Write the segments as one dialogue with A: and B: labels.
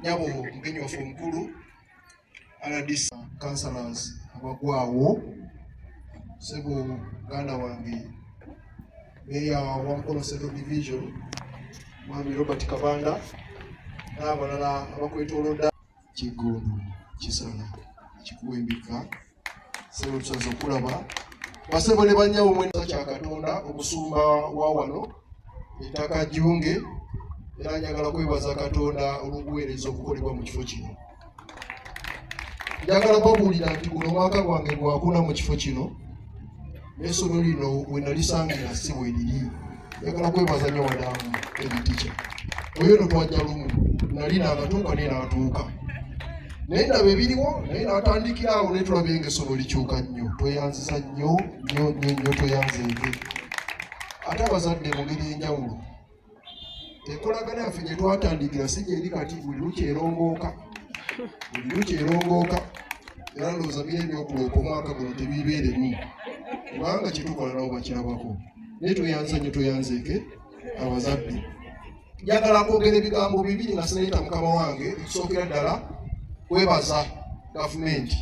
A: Nyabo mugenyi waffe omukulu, RDC, councillors abagwawo, sebo muganda wange meya wa Mukono Central Division Mwami Robert Kabanda n'abalala abakwetolodda. Kiggundu kisala kikuwembika, sebo tusaze okulaba basebo ne bannyawo mwena kya Katonda. Omusumba wa wano ettaka Jjunge, era njagala kwebaza Katonda olw'obuweereza obukolebwa mu kifo kino. Njagala babuulira nti guno omwaka gwange gwakuna mu kifo kino, n'essomero lino we nalisangira si bwe liri. Njagala kwebaza nnyo madam headteacher oyo. No twajja lumu, nali naakatuuka naye naatuuka, naye ndaba ebiriwo, naye n'atandikira awo, naye tulabye nga essomero likyuka nnyo. Tweyanziza nnyo nnyo nnyo nnyo, tweyanzeege. Ate abazadde mu ngeri enjawulo, enkolagana yaffe gye twatandikira si gyeri kati, buli lukyerongooka, buli lukyerongooka. Era ndowooza biri ebyokuloopa omwaka guno tebibeeremu, kubanga kyetukola nabo bakirabako. Naye tweyanza nnyo, tweyanzeeke abazadde. Njagala kwogera ebigambo bibiri nga sineeta mukama wange. Ekisookera ddala, kwebaza gavumenti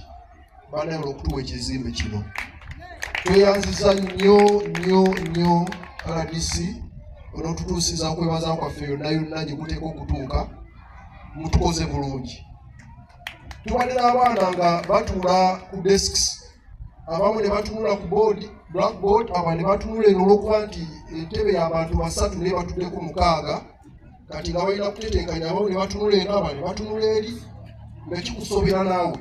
A: banayola okutuwa ekizimbe kino. Tweyanziza nnyo nnyo nnyo RDC olwotutuusiza okwebaza kwaffe yonna yonna gye kuteeka okutuuka. Mutukoze bulungi. Tubadde n'abaana nga batuula ku desks, abamu ne batunula ku board, blackboard, aba ne batunula eno olwokuba nti entebe y'abantu basatu naye batuddeko mukaaga. Kati nga balina kutetenkanya, abamu ne batunula eno, aba ne batunula eri, nga kikusobera naawe.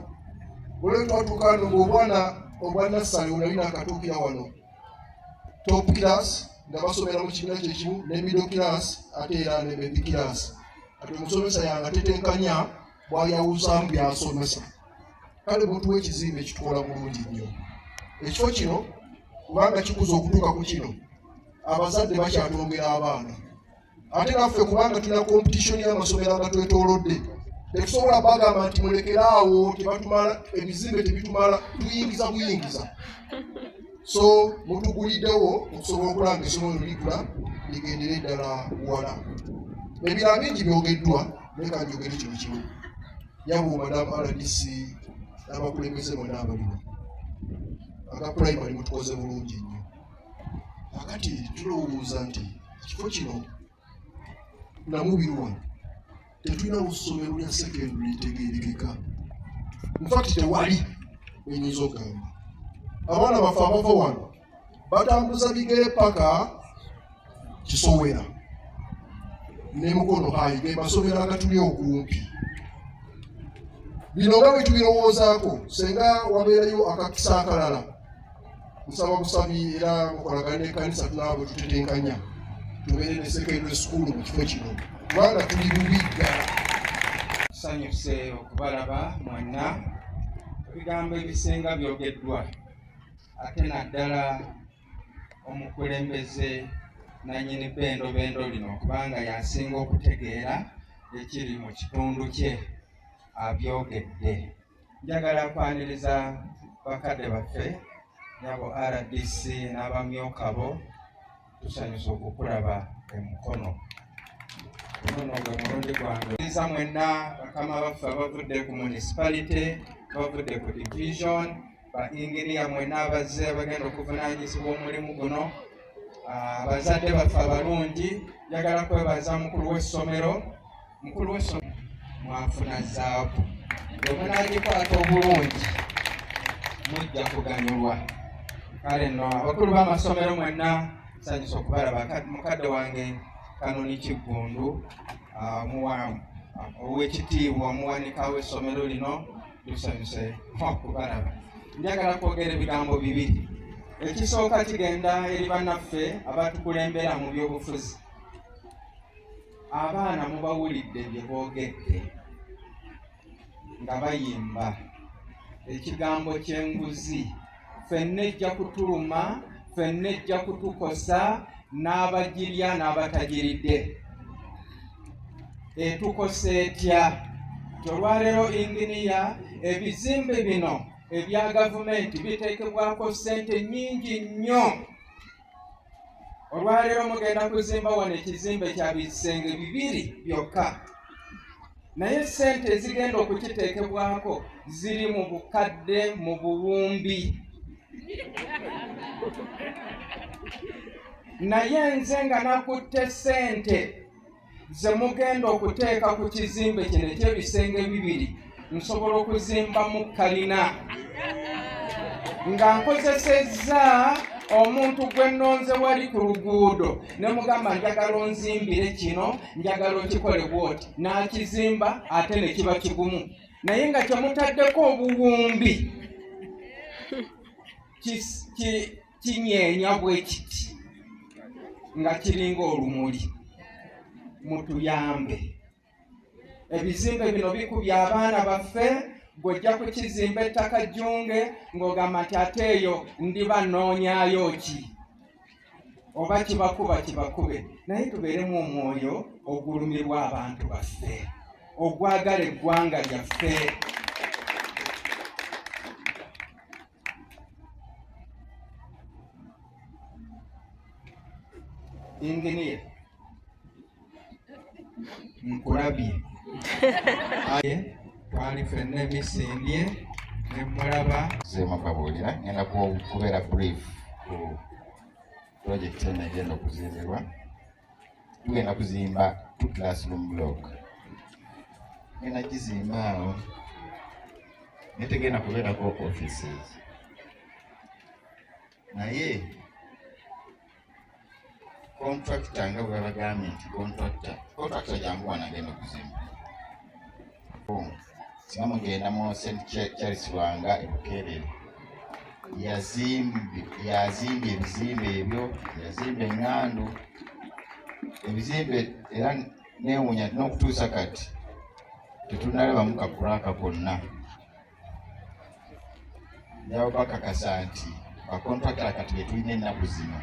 A: Olwo twatuuka wano ng'obwana obwa nursery onali nakatuukira wano, top class nga basomera mu kibiina kyekimu ne middle class, ate era ne baby class. Kati omusomesa yanga tetenkanya bwayawuzaamu byasomesa. Kale butuwa ekizimbe kitukola bulungi nnyo ekifo kino, kubanga kikuza okutuuka ku kino. Abazadde bakyatwongera abaana, ate naffe kubanga tulina competition y'amasomero agatwetoolodde, tetusobola bagamba nti mulekeraawo, tebatumala, ebizimbe tebitumala, tuyingiza buyingiza. So mutuguliddewo okusobola okulanga essomero ligula ligendere ddala wala. Ebirala bingi byogeddwa, naye kanjogere kino kimu. Yabo madam RDC n'abakulembeze bonna abaliwo aka primary, mutukoze bulungi nnyo. Akati tulowooza nti ekifo kino Namubiru wano tetulina ssomero lya secondary litegeerekeka. In fact tewali. Enyinza okugamba abaana baffe abava wano batambuza bigere paka Kisowera ne Mukono High, ge masomero agatuli okumpi. Bino nga bwe tubirowoozaako, senga wabeerayo akakisa akalala, nsaba busabi era mukolagane n'ekkanisa, tunaaba bwe tutetenkanya tubeere ne secondary school mu kifo kino, kubanga tuli bubi ddala.
B: Tusanyuse okubalaba mwenna. Ebigambo ebisinga byogeddwa, ate naddala omukulembeze nanyini bendobendo lino, kubanga yasinga okutegeera ekiri mu kitundu kye, abyogedde. Njagala kwaniriza bakadde baffe, nyabo RDC n'abamyuka bo. Tusanyusa okukulaba emukono guno, gwe mulundi gwange. Nza mwenna bakama baffe abavudde ku municipality, bavudde ku division, ba inginiya mwenna abazze abagenda okuvunaanyizibwa omulimu guno, abazadde baffe abalungi. Njagala kwebaza mukulu w'essomero. Mukulu w'essomero, mwafuna zaabu, bwe munaagikwata obulungi mujja kuganyulwa. Kale nno abakulu b'amasomero mwenna, nsanyusa okubalaba. Mukadde wange Kanoni Kiggundu, ow'ekitiibwa omuwanika w'essomero lino, tusanyuse okubalaba. Njagala kwogera ebigambo bibiri. Ekisooka kigenda eri bannaffe abatukulembera mu byobufuzi. Abaana mubawulidde bye boogedde nga bayimba ekigambo ky'enguzi. Ffenna ejja kutuluma, ffenna ejja kutukosa, n'abagirya n'abatagiridde. Etukosa etya? Nti olwaleero inginiya, ebizimbe bino ebya gavumenti biteekebwako ssente nnyingi nnyo. Olwaleero mugenda kuzimba wano ekizimbe kya bisenge bibiri byokka. Naye ssente ezigenda okukiteekebwako ziri mu bukadde mu buwumbi. Naye nze nga nakutte ssente ze mugenda okuteeka ku kizimbe kino eky'ebisenge bibiri, nsobola okuzimbamu kalina nga nkozesezza omuntu gwe nnonze wali ku luguudo ne mugamba njagala onzimbire kino, njagala okikole bw'oti, n'akizimba ate ne kiba kigumu. Naye nga kyemutaddeko obuwumbi kinyeenya bwe kiti nga kiringa olumuli. Mutuyambe, ebizimbe bino bikubye abaana baffe. Gw'ojja kukizimba ettaka jjunge ng'ogamba nti ate eyo ndiba nnoonyaayo ki, oba kibakuba kibakube. Naye tubeeremu omwoyo ogulumirwa abantu baffe, ogwagala eggwanga lyaffe. Engineer, nkulabye twali ffenna emisindye ne mulaba.
C: Zeema babuulira ngenda kubeera brief ku project eno egenda okuzimbibwa. Tugenda kuzimba 2 classroom block, ngenda gizimba awo naye tegenda kubeerako offices. Naye contractor nga bwe babagambye nti contractor jangu wano agenda okuzimba. Singa mugenda mu St. Charles Lwanga e Bukerere, yazimbye ebizimbe ebyo, yazimba eŋŋandu ebizimbe, era neewuunya n'okutuusa kati tetunnalabamu kakuraaka konna. Njaba bakakasa nti bakontrakita kati be tulina ennaku zino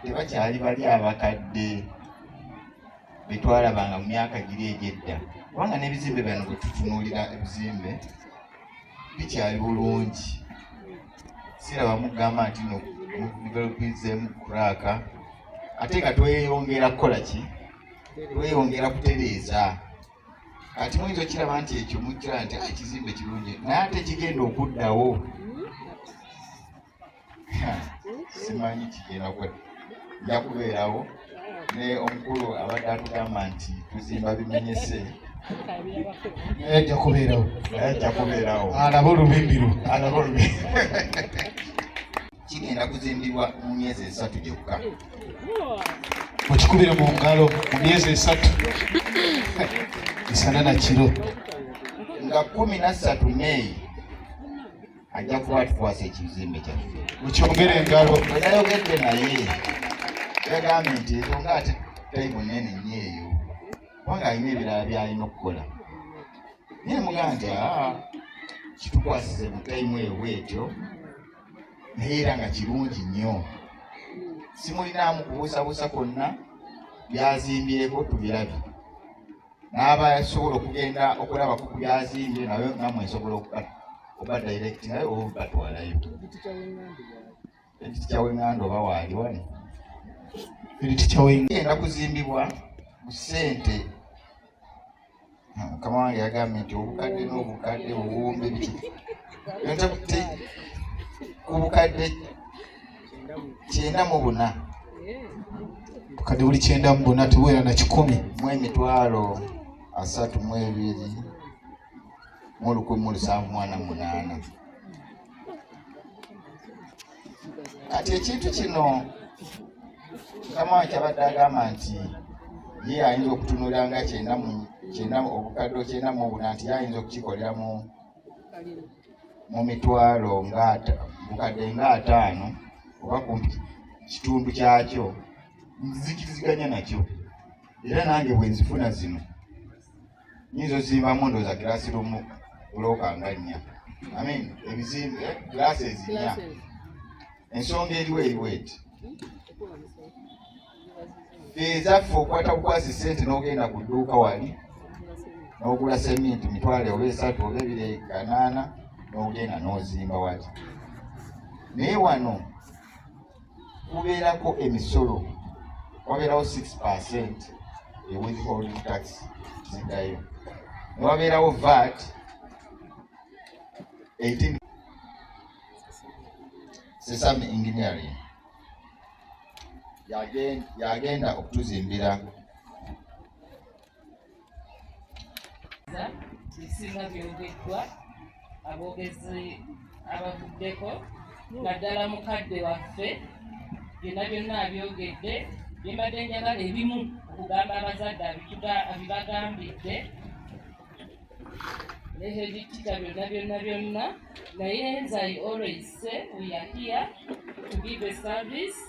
C: tebakyali bali abakadde betwalabanga mu myaka giri egy'edda, kubanga n'ebizimbe bino bwe tutunuulira ebizimbe bikyali bulungi. Sirabamu kugamba nti no mudevelopizeemu kuraaka, ate nga tweyongera kukola ki? Tweyongera kutereeza. Kati muyinza okiraba nti ekyo mukiraba nti ekizimbe kirungi, naye ate kigenda okuddawo simanyi kigenda nja kubeerawo. Ne omukulu abadde atugamba nti tuzimba bimenyese,
A: naye ajja kubeerawo,
C: naye ajja kubeerawo,
A: alaba olubimbiro,
C: alaba olubimbiro. Kigenda kuzimbibwa mu myezi 3 gyokka.
A: Mukikubire mu ngalo, mu myezi 3 misana na kiro.
C: Nga 13 May ajja kuba atukwasa ekizimbe kyaffe.
A: Mukyongere engalo.
C: Bwe nayogedde naye yagambye nti ezo nga ate tayimu nnene nnyo eyo, kubanga alina ebirala by'alina okukola. Naye mugamba nti kitukwasize mu tayimu eyo bw'etyo, naye era nga kirungi nnyo. Simulinaamu kubuusabuusa kwonna, byazimbyeko tubirabye. N'abasobola okugenda okulaba ku byazimbye naye nammwe nsobola okuba direct naye oba batwalayo. Ekiti w'eŋŋanda oba waali wano. Genda kuzimbibwa ku ssente. Mukama wange yagambye nti obukadde n'obukadde obuwumbi biki ku bukadde 94.
A: Bukadde buli 94 tebuwera na 100.
C: Mu emitwalo 32 mu 1748. Kati ekintu kino mukama wange kyabadde agamba nti ye ayinza okutunuulira nga obukadde 94 nti ye ayinza okukikolera mu mitwalo bukadde nga 5 oba kumpi kitundu kyakyo, nzikiriziganya nakyo. Era nange bwe nzifuna zino nyinza ozimbamu ndowooza classroom block nga 4. I mean ebizimbe classes 4. Ensonga eriwo eriwo eti ezaffe okwata bukwasi ssente n'ogenda ku dduuka wali n'ogula seminti mitwalo oba 3 oba 2 8 n'ogenda n'ozimba wali. Naye wano kubeerako emisolo, wabeerawo 6% e withholding tax ziddayo. Newabeerawo VAT 18. Sesame Engineering yagenda okutuzimbira.
D: Ebisinga byogeddwa aboogezi abavuddeko, naddala mukadde waffe, byonna byonna abyogedde. Byembadde njagala ebimu okugamba abazadde abibagambidde ne head teacher, byonna byonna byonna. Naye nze I always say we are here to give a service.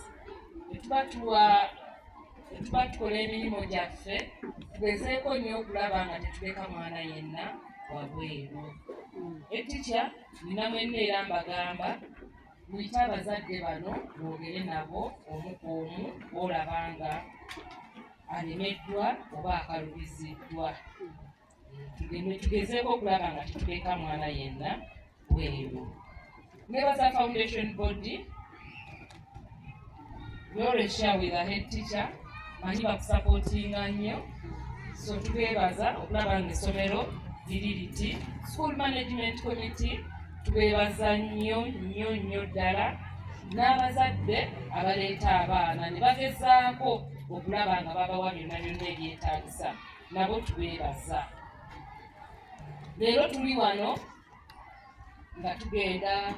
D: Tuba tuwa, tuba tukola emirimu gyaffe, tugezeeko nnyo okulaba nga tetuleka mwana yenna wabweru. Etica nina mwenna, era mbagamba muyite abazadde bano mwogere nabo omu ku omu, olaba nga alemeddwa oba akalubiziddwa. Tugezeeko okulaba nga tetuleka mwana yenna bweru. Nebaza foundation body. We always share with the head teacher, manyi bakusupportinga nnyo, so tubeebaza okulaba nga essomero liri liti. School management committee, tubeebaza nnyo nnyo nnyo ddala, n'abazadde abaleeta abaana ne bagezaako okulaba nga babawa byonna byonna ebyetaagisa, nabo tubeebaza. Leero tuli wano nga tugenda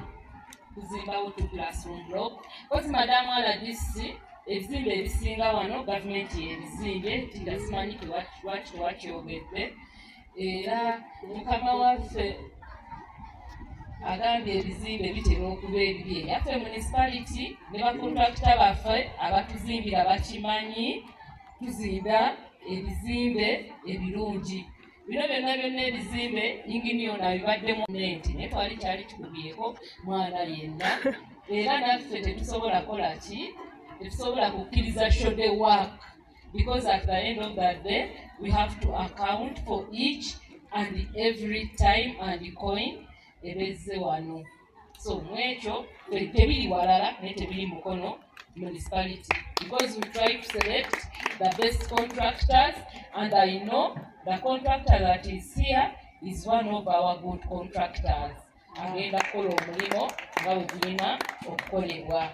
D: kuzimbawo two classroom block kozi. Madamu RDC, ebizimbe ebisinga wano gavumenti yebizimbye, tinga simanyi lwaki tewakyogedde. Era mukama waffe agambye ebizimbe bitera okuba ebibye. Yaffe municipality ne bakontrakita baffe abatuzimbira bakimanyi, tuzimba ebizimbe ebirungi. Bino byonna byonna ebizimbe yingini ono abibaddemu nenti, naye twali kyali kikubyeko mwana yenna. Era naffe tetusobola kola ki, tetusobola kukkiriza shoddy work, because at the end of the day we have to account for each and every time and coin ebezze wano. So mwekyo tebiri walala, naye tebiri Mukono municipality, because we try to select the best contractors, and I know the contractor that is here is one of our good contractors. Agenda kukola omulimu nga bwe gulina okukolebwa.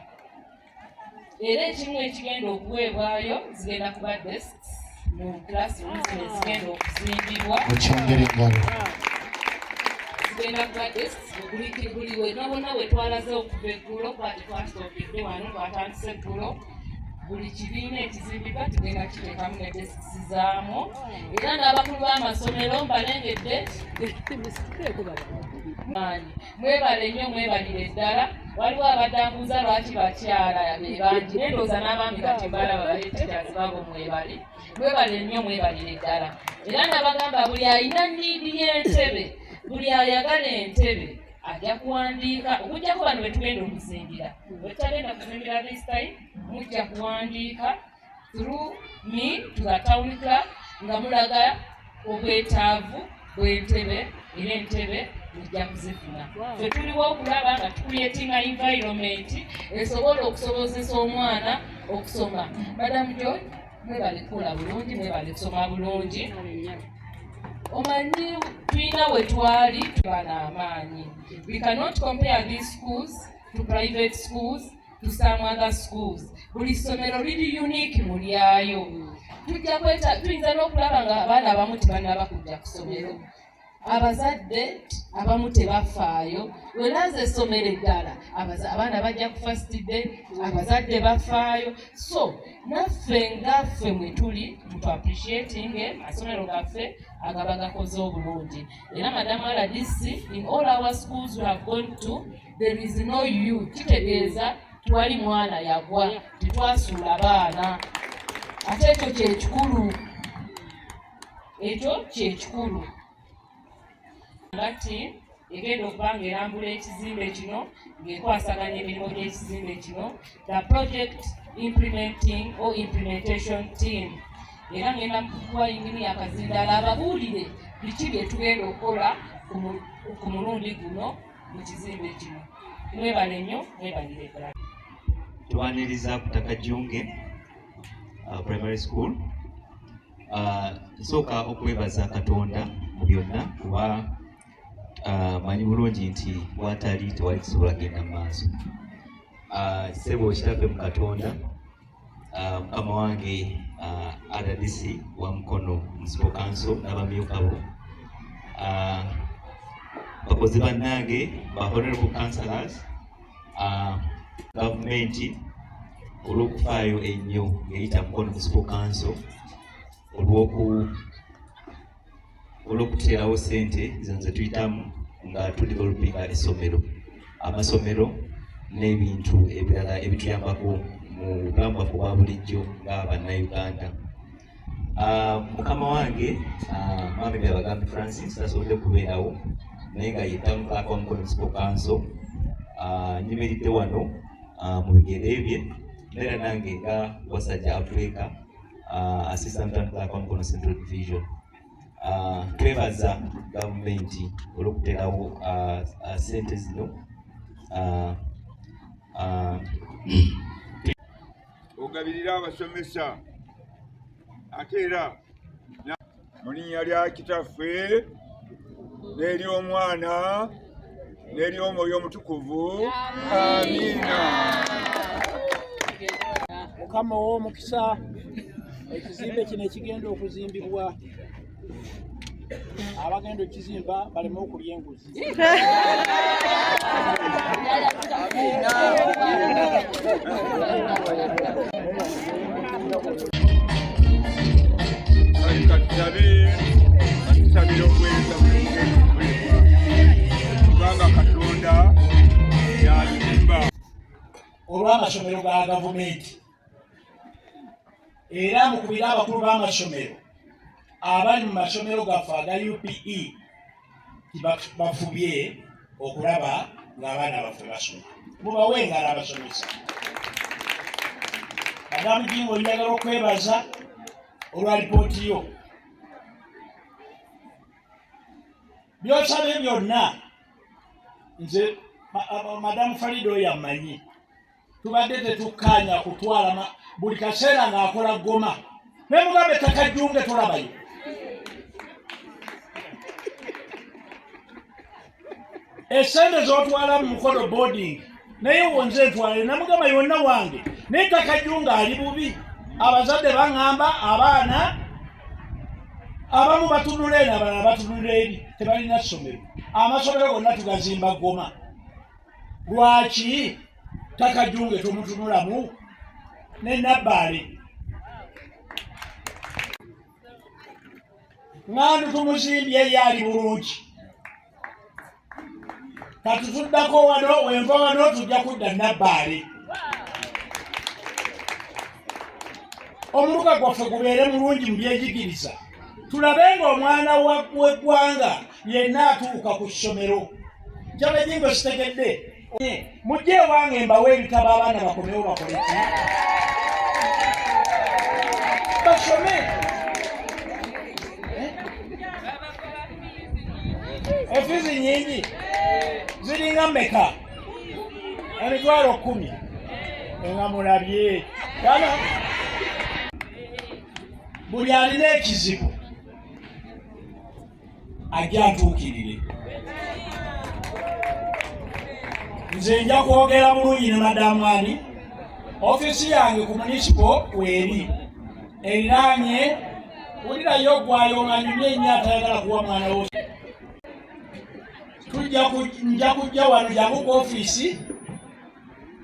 D: Era ekimu ekigenda okuweebwayo zigenda kuba desks mu classrooms ezigenda okuzimbibwa.
A: Mukyongere engalo.
D: Zigenda kuba desks buli wena wona we twalaze okuva eggulo, kuba tetwasookedde wano, twatandise eggulo. Buli kibiina ekizimbibwa tugenda kiteekamu ne desks zaamu. Era n'abakulu b'amasomero mbalengedde maanyi, mwebale nnyo, mwebalire ddala. Waliwo abadde ambuuza lwaki bakyala be bangi, naye ndowooza n'abaami kati mbalaba baletekyasi baabo. Mwebali, mwebale nnyo, mwebalire ddala. Era nabagamba buli alina need y'entebe, buli ayagala entebe ajja kuwandiika, okujjako bano betugenda okuzimbira. Wetutagenda kuzimbira this time, mujja kuwandiika through me to the town clerk nga mulaga obwetaavu bw'entebe, era entebe mujja kuzifuna. Ffe tuliwo okulaba nga tucreatinga environment esobola okusobozesa omwana okusoma. Madam Joy, mwebale kukola bulungi, mwebale kusoma bulungi. Omanyi tulina we twali tubana amaanyi. We cannot compare these schools to private schools, to some other schools. Buli ssomero liri unique mu lyayo. Tujja kweta, tuyinza n'okulaba nga abaana abamu tebannaba kujja ku ssomero, abazadde abamu tebafaayo. Weraza essomero eddala, abaana bajja ku first day, abazadde bafaayo. So naffe ngaffe mwe tuli mutu appreciating amasomero gaffe agaba gakoze obulungi. Era Madamu RDC, in all our schools we have gone to, there is no u, kitegeeza twali mwana yagwa, tetwasuula baana. Ate ekyo kyekikulu, ekyo kyekikulu. Ngati egenda okuba nga erambula ekizimbe kino, ng'ekwasaganya emirimu gy'ekizimbe kino, the project implementing or implementation team. Era ngenda kuwa ingini akazindala ababuulire biki bye tugenda okukola ku mulundi guno mu kizimbe kino. Mwebale nnyo, mwebalire ddala.
E: Twaniriza ku Takajunge Primary School. Nsooka okwebaza Katonda mu Ku byonna, kuba manyi bulungi nti watali tewali kisobola genda mu maaso. Ssebo kitaffe mu Katonda, mukama wange RDC wa Mukono Municipal Council n'abamyuka bo, bakozi bannange ba honorable councillors, gavumenti olw'okufaayo ennyo ng'eyita Mukono Municipal Council olw'okuteerawo ssente zino ze tuyitamu nga tudevelopinga essomero, amasomero n'ebintu ebirala ebituyambako mu bulamu bwaffe obwa bulijjo nga Bannayuganda. Mukama wange Mwami Byabagambi Francis tasobodde kubeerawo, naye nga ye town clerk wa Mukono Municipal Council. Nyimiridde wano mu bigere bye, era nange nga Wasajja Africa, assistant town clerk wa Mukono Central Division. Twebaza gavumenti olw'okuteerawo ssente zino.
F: Ogabirira abasomesa, ate era mu linnya lya Kitaffe n'ery'Omwana n'ery'Omwoyo Omutukuvu, amiina.
G: Mukama ow'omukisa, ekizimbe kino ekigenda okuzimbibwa, abagenda okukizimba baleme okulya enguzi.
F: Kale katusabe, katusabira obuweereza buli bugenda okukolebwa, kubanga Katonda yabizimba.
G: Olw'amasomero ga gavumenti, era mukubire abakulu b'amasomero abali mu masomero gaffe aga UPE bafubye okulaba ng'abaana baffe basoma. Mubawe engalo abasomesa. Madamu Jingo, njagala okwebaza olwa lipooti yo. Byosabye byonna, nze Madamu Farida oyo ammanyi, tubadde tetukkaanya kutwala buli kaseera ng'akola goma, naye mugambe ettaka Jjunge tolabayo. Esente z'otwala mu Mukono boarding, naye wonze ntwale, namugamba yonna wange, naye ettaka Jjunge ali bubi. Abazadde baŋŋamba abaana abamu batunula eno, abalala batunula eri, tebalina ssomero. Amasomero gonna tugazimba goma. Lwaki ttaka Jjunge tomutunulamu ne Nabbaale? Ŋŋandu tumuzimbye, ye ali bulungi. Kati tuddako wano, wenva wano tujja kudda Nabbaale, omuluka gwaffe gubeere mulungi mu byenjigiriza, tulabe ng'omwana w'eggwanga yenna atuuka ku ssomero. Kyabajingo sitegedde, mujje ewange mbawe ebitabo, abaana bakomewo bakole ki? Basome. Efizi nyingi, ziringa mmeka? 100,000. Nga mulabye kana buli alina ekizibu ajja atuukirire. Nze nja kwogera bulungi ne madamu ani. Ofiisi yange ku municipal weeri eriraanye. Wulirayo gwayo nga nyumye ennyo, atayagala kuwa mwana wo. Tujja nja kujja wano, jangu ku ofiisi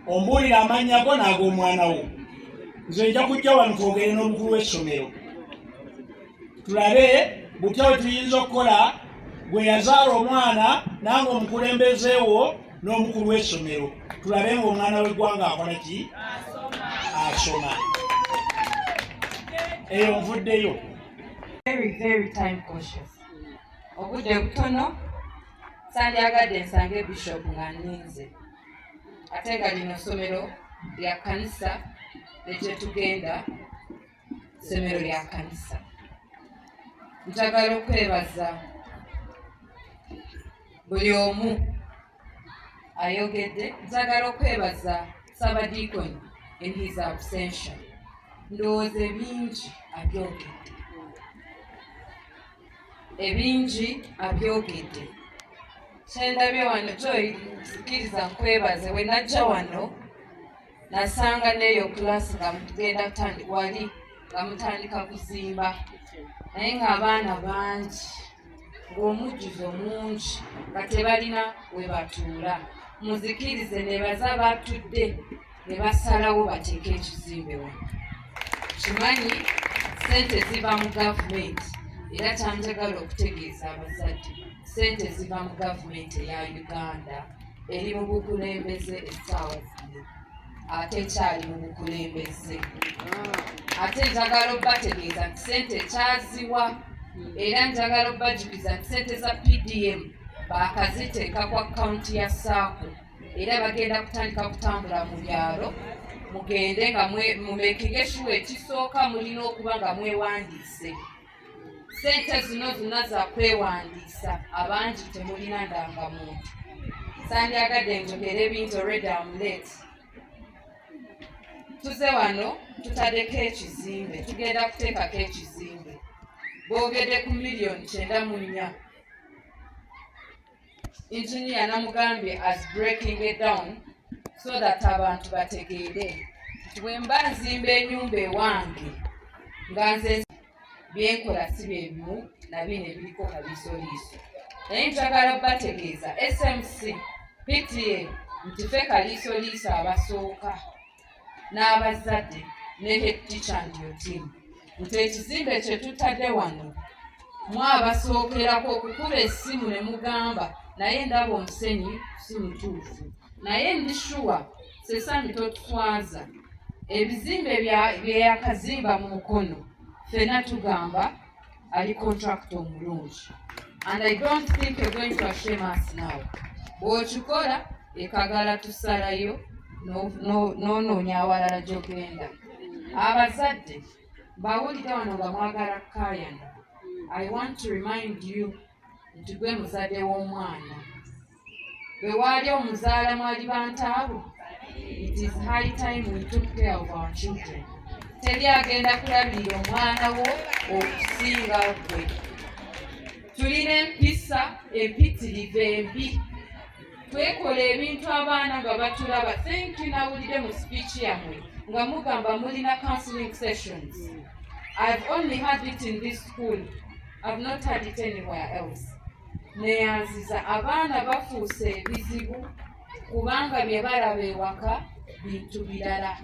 G: ombuulire amannya go n'ag'omwana wo. Nze nja kujja wano twogere n'omukulu w'essomero, tulabe butya bwe tuyinza okukola gwe yazaala omwana nange omukulembeze wo n'omukulu w'essomero, tulabe ng'omwana w'eggwanga akola ki? Asoma. Eyo nvuddeyo.
D: Very, very time conscious. Obudde butono, sandyagadde nsange bishop nga nninze, ate nga lino ssomero lya kanisa, nekyetugenda ssomero lya kanisa. Njagala okwebaza buli omu ayogedde. Njagala okwebaza Ssabadiikoni in his absentia. Ndowooza ebingi abyogedde.
H: Ebingi abyogedde. Kyendabye wano, Joy, nzikiriza nkwebaze. We najja wano nasanga n'eyo class nga mugenda wali nga mutandika kuzimba, naye ng'abaana bangi, ng'omujjuzo mungi, nga tebalina we batuula. Muzikirize nebaza batudde ne basalawo bateeke ekizimbe wano. Kimanyi sente ziva mu gavumenti, era kyanjagala okutegeeza abazadde, sente ziva mu gavumenti eya Uganda eri mu bukulembeze essaawa zino, ate ekyali mu bukulembeze. Ate njagala obbategeeza nti sente ekyaziwa, era njagala obbajjukiza nti sente za PDM baakaziteeka ku akawunti ya SACCO, era bagenda kutandika kutambula mu byalo. Mugende nga mumakinge sure, ekisooka mulina okuba nga mwewandiise. Sente zino zonna za kwewandiisa, abangi temulina ndangamuntu. Sandyagadde njogere ebintu, already am late. Tuze wano tutaddeko ekizimbe, tugenda kuteekako ekizimbe. Boogedde ku 94 miliyoni. Engineer namugambye as breaking it down so that abantu bategeere nti bwe mba nzimba ennyumba ewange nga nze byenkola si byebimu na bino ebiriko kaliisoliiso. Naye njagala bategeeza SMC, PTA, nti ffe kaliisoliiso abasooka n'abazadde ne head teacher and your team, nti ekizimbe kye tutadde wano mwabasookerako okukuba essimu ne mugamba, naye ndaba omusenyu si mutuufu. Naye ndi sure sesami totuswaza. Ebizimbe bye yakazimba mu Mukono, ffenna tugamba ali contractor omulungi, and I don't think you're going to shame us now. Bw'okikola ekagala tusalayo n'onoonya awalala gy'ogenda. Abazadde bawulire wano nga mwagala kkaayana, I want to remind you nti gwe muzadde w'omwana, bwe waali omuzaala mwali bantaabo. It is high time we took care of our children. Teri agenda kulabirira omwana wo okusinga gwe. Tulina empisa empitirivu embi, twekola ebintu abaana nga batulaba. Thank you, nawulire mu speech yammwe nga mugamba mulina counseling sessions. I've only had it in this school, I've not had it anywhere else. Neyanziza. Abaana bafuuse ebizibu kubanga bye balaba ewaka bintu birala.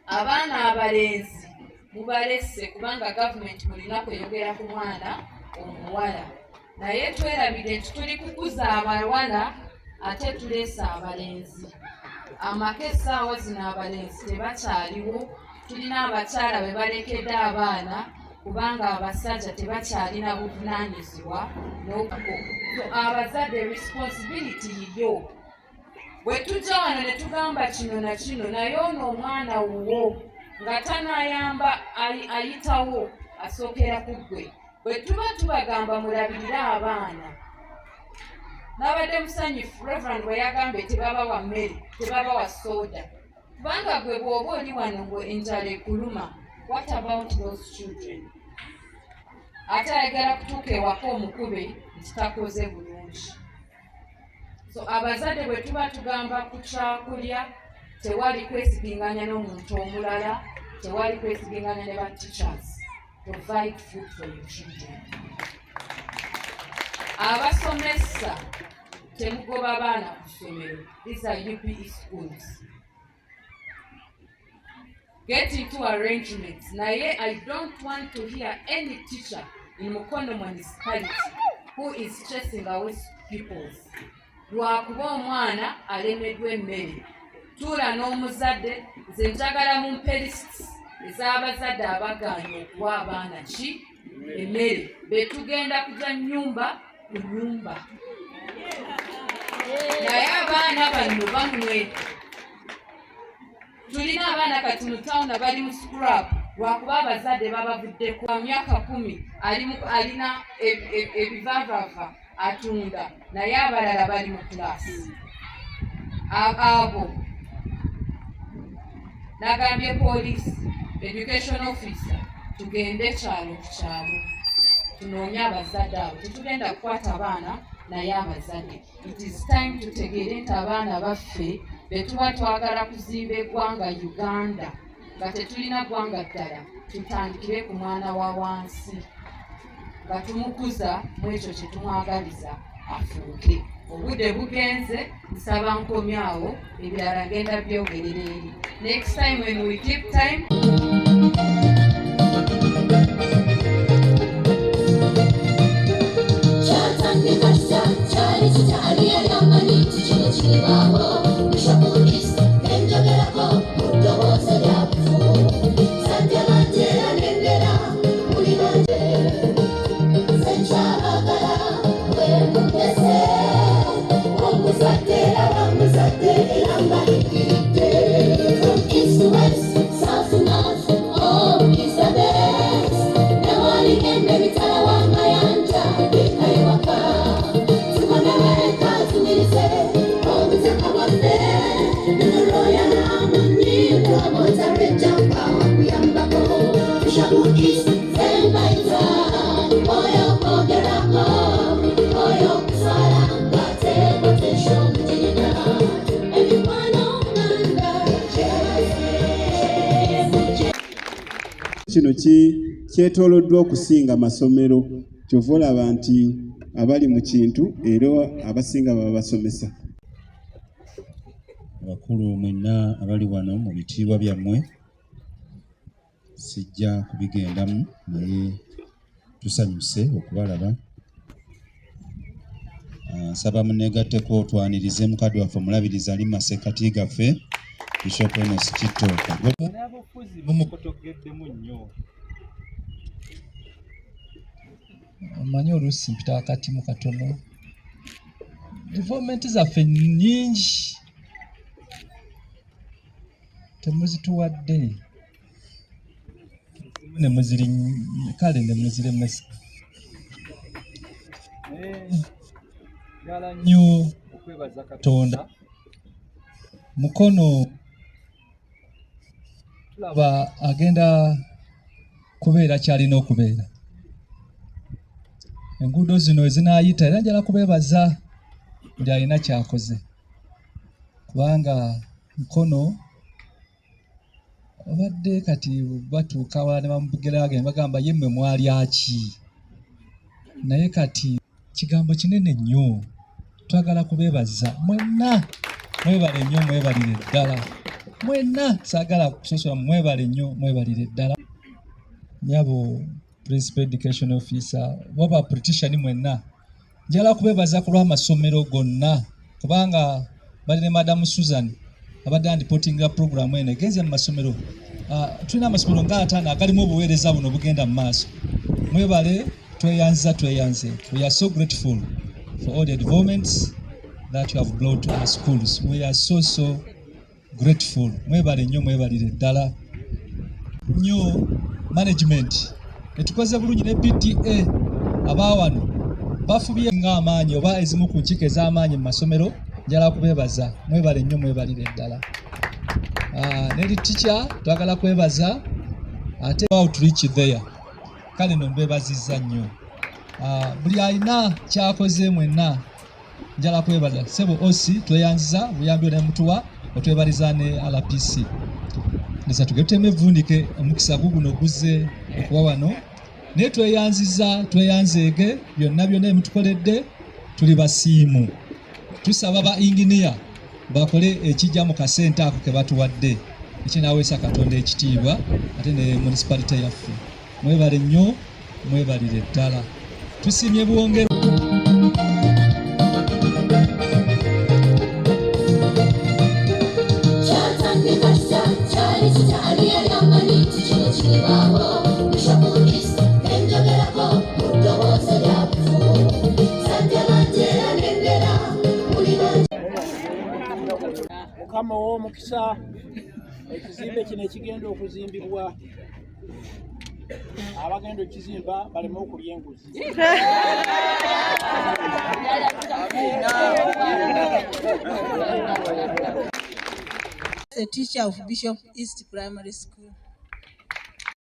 H: Abaana abalenzi mubalesse kubanga gavumenti mulina kweyogera ku mwana omuwala, naye twerabidde nti tuli kukuza abawala ate tuleese abalenzi. Amaka essaawa zino abalenzi tebakyaliwo, tulina abakyala be balekedde abaana kubanga abasajja tebakyalina buvunaanyizibwa. N'okuko abazadde responsibility yiyo. Bwe tujja wano ne tugamba kino na kino, naye ono omwana wuwo nga tanayamba ayitawo asookera ku ggwe. Bwe tuba tubagamba mulabirire abaana, nabadde musanyufu Reverend bwe yagambye tebabawa mmere, tebabawa soda, kubanga gwe bw'oba oli wano ngwe enjala ekuluma, what about those children? Ate ayagala kutuuka ewaka omukube nti takoze bulungi. So abazadde bwe tuba tugamba ku kyakulya, tewali kwesiginganya n'omuntu omulala, tewali kwesiginganya ne ba teachers. Provide food for your children. Abasomesa, temugoba baana ku ssomero. These are UPE schools. Get into arrangements. Naye I don't want to hear any teacher in Mukono Municipality who is chasing away pupils lwakuba omwana alemeddwa emmere. Tuula n'omuzadde. Nze njagala mumpe lists ez'abazadde abagaanye okuwa abaana ki emmere, betugenda kuja nnyumba ku nyumba. Naye abaana bano bammwe. Tulina abaana kati mu tawuni abali mu scrap lwakuba abazadde babavuddeko. Myaka 10 alina ebivaavava atunda, naye abalala bali mu class. Abo nagambye police, education officer. Tugende kyalo ku kyalo tunoonye abazadde abo. Tetugenda kukwata abaana, naye abazadde, it is time tutegeere nti abaana baffe be tuba twagala kuzimba eggwanga Uganda, nga tetulina ggwanga ddala. Tutandikire ku mwana wa wansi nga tumukuza mu ekyo kye tumwagaliza afuuke. Obudde bugenze, nsaba nkomyawo, ebirala ngenda byogerera eri next time when we keep time.
I: Kyatandika kitya? Kyali kitya? Ani yali amanyi nti kino kiribaawo? Bishop East enjogerako mu ddoboozi lya bufu. Sajja banjera nendera muli banje, nze nkyabagala bwe mundese. Omuzadde era bamuzadde era mbalikiridde. From east to west, south to north, oh, is the best. Newaligenda emitala w'amayanja, ekaye waka tukomeweka, tumirize obutaka bwaffe. Nuroyanamunyipromota rejampa wakuyambako. Bishop East zembaita oyo kwogerako, oyo kusala ng'ate potential mugirina. Emikwano nganda kyebaze.
J: Kino kyetooloddwa okusinga masomero, kyova olaba nti abali mu kintu era abasinga baba basomesa.
K: Abakulu mwenna abali wano mu bitiibwa byammwe, sijja kubigendamu, naye tusanyuse okubalaba. Nsaba munneegatteko twanirize mukadde waffe omulabirizi ali mu masekkati gaffe, Bishop Enos Kitto Kagoba.
L: N'abafuzi mumukotogeddemu nnyo.
M: Omanyi oluusi mpita akatimu katono, development zaffe nnyingi temuzituwadde, ne muziri kale ne muziremesa.
L: Naye njagala nnyo okwebaza Katonda.
M: Mukono tulaba agenda kubeera kyalina okubeera. Enguudo zino ezinaayita, era njagala kubeebaza buli alina kyakoze, kubanga Mukono obadde kati batuuka wala ne bamugeraageranya, bagamba ye mmwe mwalya ki? Naye kati kigambo kinene nnyo, twagala kubeebaza mwenna. Mwebale nnyo, mwebalire ddala mwenna, saagala kusosola. Mwebale nnyo, mwebalire ddala. Nyabo principal education officer, waba politician mwenna, njagala kubeebaza ku lw'amasomero gonna, kubanga bali ne Madam Susan abadde andipootinga program eno egenze mu masomero. Tulina amasomero nga 50 agalimu obuweereza buno bugenda mu maaso. Mwebale, tweyanziza, tweyanze. We are so grateful for all the developments that you have brought to our schools. We are so so grateful. Mwebale nnyo, mwebalire ddala nnyo. Management etukoze bulungi ne PTA abaawano bafubye ng'amaanyi oba ezimu ku nkiiko ez'amaanyi mu masomero. Njagala kubeebaza, mwebale nnyo, mwebalire ddala. Neri teacher twagala kwebaza ate outreach there. Kale no mbebazizza nnyo. Buli alina kyakoze mwenna njagala kwebaza. Sebo osi tweyanziza buyambi ne mutuwa, otwebaliza ne RPC. Ndeza tugende evundike omukisa guguno guzze okuba wano, naye tweyanziza, tweyanzeege byonna byonna ebitukoledde, tuli basiimu. Tusaba ba inginiya bakole ekijja mu kasente ako ke batuwadde, ekinaaweesa Katonda ekitiibwa ate ne municipality yaffe. Mwebale nnyo, mwebalire ddala, tusiimye bwongero.
I: Kyatandika kitya? Kyali kitya? Ani yali amanyi nti kino kiribaawo? Bishop East enjogerako mu ddoboozi lya bufu. Sajja banjera nendera muli bangi.
G: Mukama ow'omukisa, ekizimbe kino ekigenda okuzimbibwa, abagenda okukizimba baleme okulya enguzi.
N: A teacher of Bishop East Primary School.